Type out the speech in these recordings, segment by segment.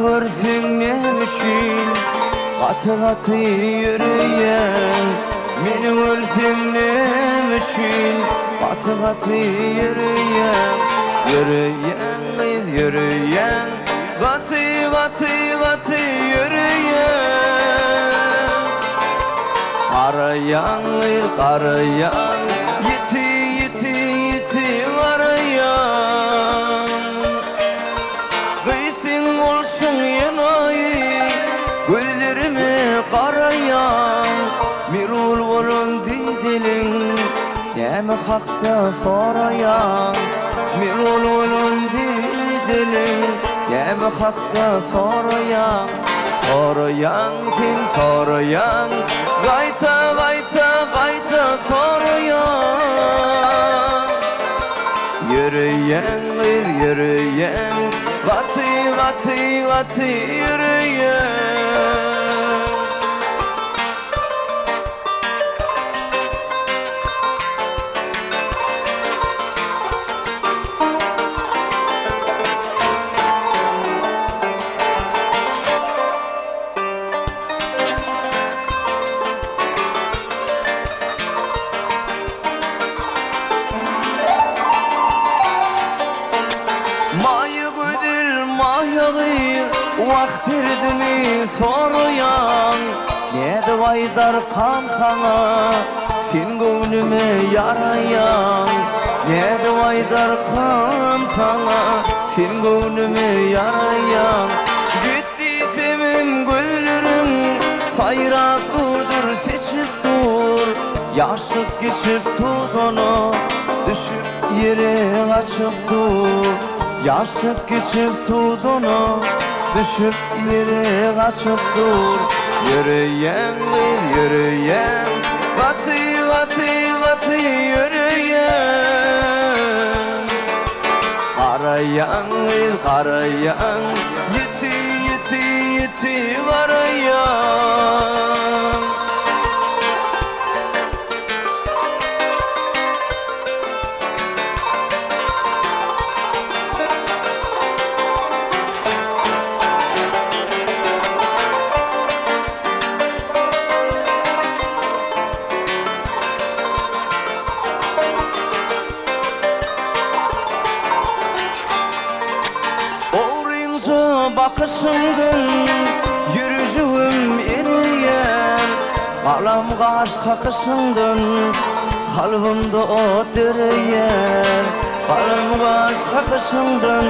görseň näme üçin gaty-gaty ýöreýäň? Meni görseň näme üçin gaty-gaty ýöreýäň? Ýöreýäň gyz ýöreýäň gaty-gaty gaty ýöreýäň. Garaýaň gyz garaýaň ýiti ýiti ýiti garaýaň. Gyz seň bolşuň ýenaýy gözlerime garaýaň. Melul bolan dideliň näme hakda soraýaň. Melul bolan dideliň näme hakda soraýaň. Soraýaň sen soraýaň gaýta gaýta gaýta soraýaň. Ýöreýäň gyz ýöreýäň gaty gaty gaty ýöreýäň. Maýa gözel maýa gyz wah derdimi soraýaň Nädip aýdarkam saňa sen göwnüme ýaraýaň Nädip aýdarkam saňa sen göwnüme ýaraýaň Git diýsemem gözleriň saýrap durdur seçip dur Ýaşyp geçip tudana düşüp ýere gaçyp dur Ýaşyp geçip tudana düşüp ýere gaçyp dur Ýöreýäň gyz ýöreýäň gaty gaty gaty ýöreýäň Garaýaň gyz garaýaň ýiti ýiti ýiti garaýaň. Ogrynja bakyşyňdan ýürejigim ereýär, Galam gaş kakyşyňdan kalbymda ot döreýär, Galam gaş kakyşyňdan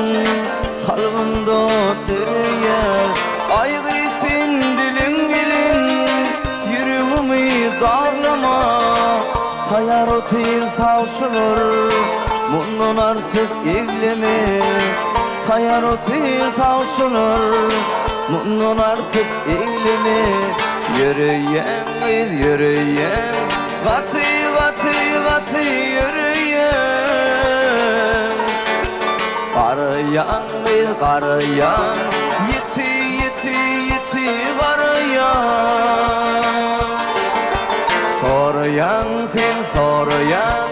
kalbymda ot döreýär. Aý gyz sen diliň bilen ýüregimi daglama, Taýar otyr sawçylar, mundan artyk egleme. Taýar otyr sawçylar, mundan artyk egleme. Ýöreýäň gyz, ýöreýäň, gaty, gaty, gaty ýöreýäň. Garaýaň gyz, garaýaň, ýiti, ýiti, ýiti garaýaň. Soraýaň sen soraýaň.